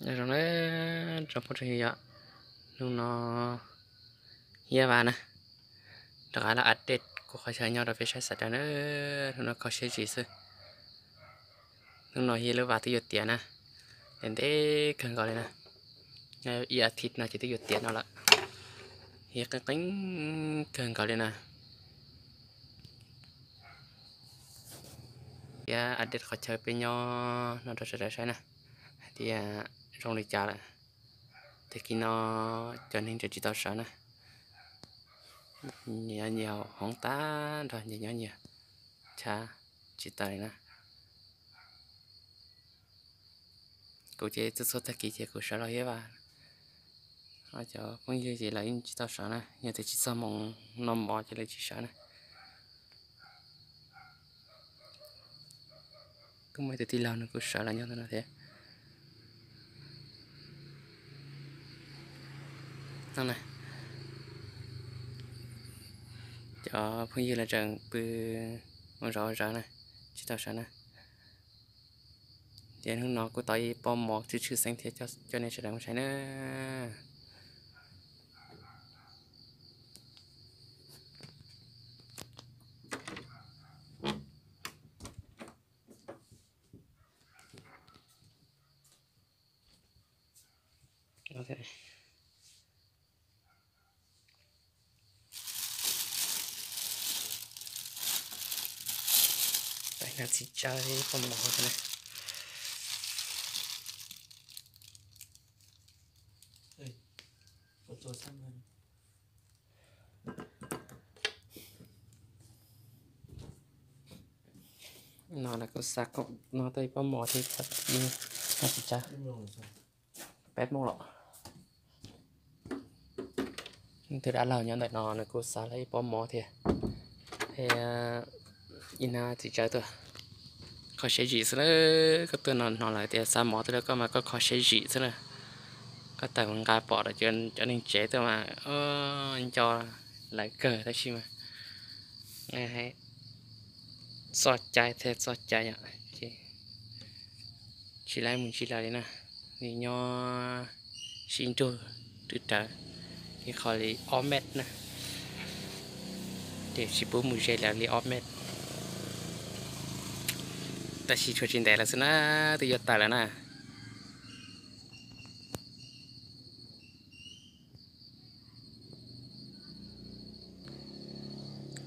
Nyob zoo na tsoom phooj tsoom ywg, yog hnub no Hiab Vas na, rov qab los update kuv qhov chaw nyob rau peb saib sawv daws na. Hnub no kho siab zim xwb. Hnub no Hiab lub vas twb yuav tiav na, ntev ntev kawg nkaus li na. Ib as thiv no ces twb yuav tiav no lawm. Hiab qeeb qeeb kawg nkaus li na. Hiab update qhov chaw peb nyob no rau sawv daws saib na, hais tias zoo li cas lawm. Tag kis no cov neeg tseem tsis tau sawv na, nyias nyias hoob tag nrho, nyias nyob nyias chav, tsis tau li na. Kuv ces txhua txhua tag kis ces kuv sawv los Hiab Vas. Cov phooj ywg ces lawv yeej tsis tau sawv na, yog tias tsis txog moos noj mov ces lawv tsis sawv na. Kuj muaj ib tug tij laug nws kuj sawv los nyob ntawm no thiab. Cov phooj ywg lawv tseem pw ua zov ua zov na, tsis tau sawv na. Ces hnub no kuj tau ib pob mov tshwj tshwj xeeb thiab coj nej sawv daws mus saib na. Txiv tsav pob mov na. No kuv xa no tau ib pob mov thiab, txiv tsav, peb moos los. Tus dab laug nyob ntawm no nws kuj xa lawm ib pob mov thiab, ib hnab txiv tsav tuaj. Kho siab zim xwb na, koj tuaj no hnov lawv tias xa mov tuaj rau koj mas koj kho siab zim xwb na. Koj tawm mus nqa pom rau cov neeg tsev tuaj mas nco lawv kawg tab sis mas txoj cai thiab txoj cai yom, ces tsis laib mus tsis laib li na, nws nyob sib nrug twb rawv ib qho li ob mev na, ces tsis pub mus ze lawv li ob mev. Tab sis tshuav tsis ntev lawm xwb na, twb yuav tawm lawm na.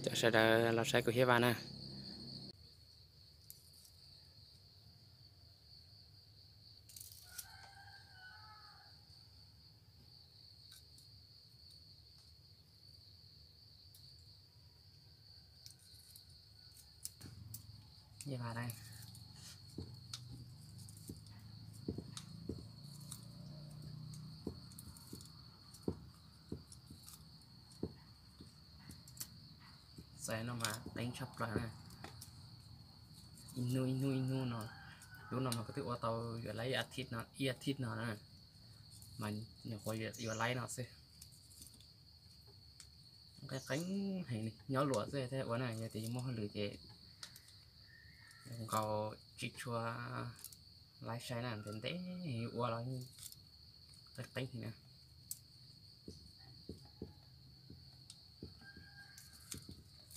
Cov sawv daws los saib kuv Hiab Vas na. Txawm no mas qeeb tshaj plaws na. Ib hnub ib hnub ib hnub no, lub no mas kuv twb ua tau yuav laib ib as thiv no, ib as thiv no na, mas nyuam qhuav yuav laib no xwb. Qeeb qeeb heev li, nyob luam xwb thiaj ua na, yog tias yus muaj hauj lwm ces nkaus tsis tshua laib saib na, ntev ntev ua los qeeb qeeb heev na.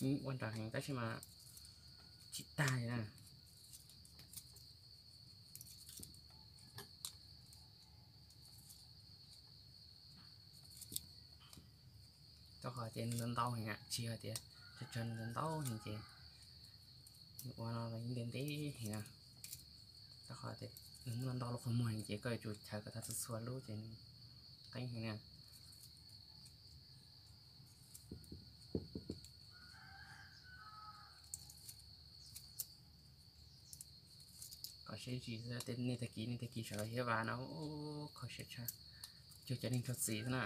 Ua nrog heev tab sis mas tsis tag li na. Rau qhov tias nws ntau heev, tsis hais tias tsawg tsawg, nws ntau heev ces nws ua no los yeej ntev ntev heev na. Rau qhov tias nws muaj ntau lub qhov muag heev ces koj yuav tsum chaw kom tag txhua txhua lub ces nws qeeb heev na. Kho siab zim xwb, nej tag kis nej tag kis sawv los Hiab Vas no kho siab tshaj, cuag cov neeg raug txim xwb na.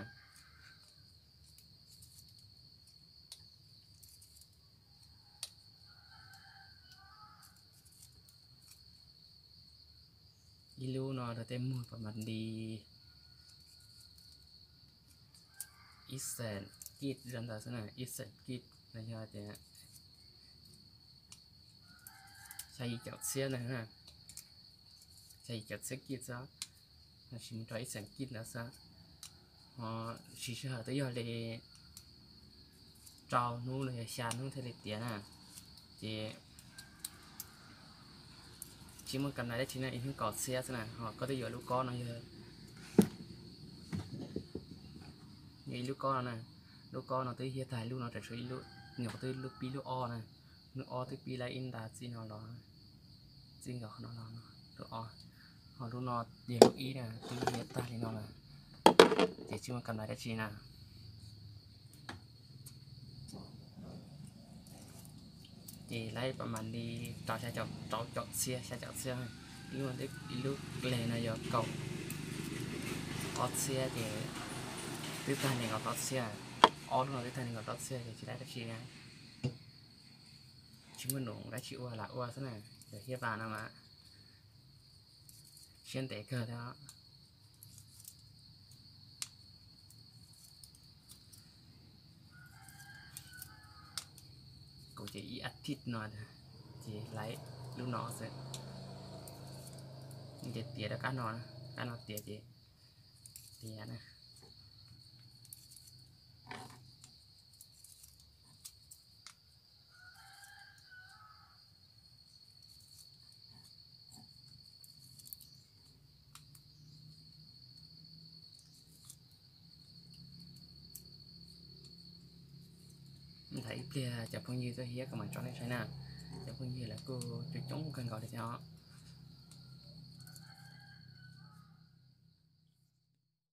Ib lub no rau tej muag pas mas li ib xees kij rau ntawd xwb na, ib xees kij los yog tias xya yim caum txhiab ntawd na, xya yim caum txhiab kij xwb. Tab sis mus rau ib xeem kib ntawd xwb. Ho siv sij hawm twb yog li rau hnub los yog xya hnub thiaj li tiav na. Ces tsis muaj kam nais dab tsi na, ib hnub kaum txhiab xwb na. Ho koj twb yuav lub kob no yog, yog ib lub kob no na. Lub kob no twb hiab tag lub no, tseem tshuav ib lub, nyuam qhuav twb lub pib lub ob na. Lub ob twb pib lawm ib nta txij no los, txij nkaus qhov no los lub ob. Ho lub no yog lub ib na, twb hiab tag li no lawm. Ces tsis muaj kam nais dab tsi na. Ces laib pas mas li rau xya caum, rau caum txhiab, xya caum txhiab. Ib lub, ib lub leg no yog kaum ob txhiab ces twb tag nees nkaum plaub txhiab. Ob lub no twb tag nees nkaum plaub txhiab ces tsis laib dab tsi na. Tsis muaj num dab tsi ua lam ua xwb na, cov hiab vas no mas siab ntev kawg thiab. Kuv ces ib as thiv no ces laib lub no xwb. Ces tiav rau kab no, kab no tiav ces tiav na. Ntawm ib pliag cov phooj ywg tuaj hiab kuv mam tso nej saib na. Cov phooj ywg lawv kuj coob coob kawg nkaus li thiab os.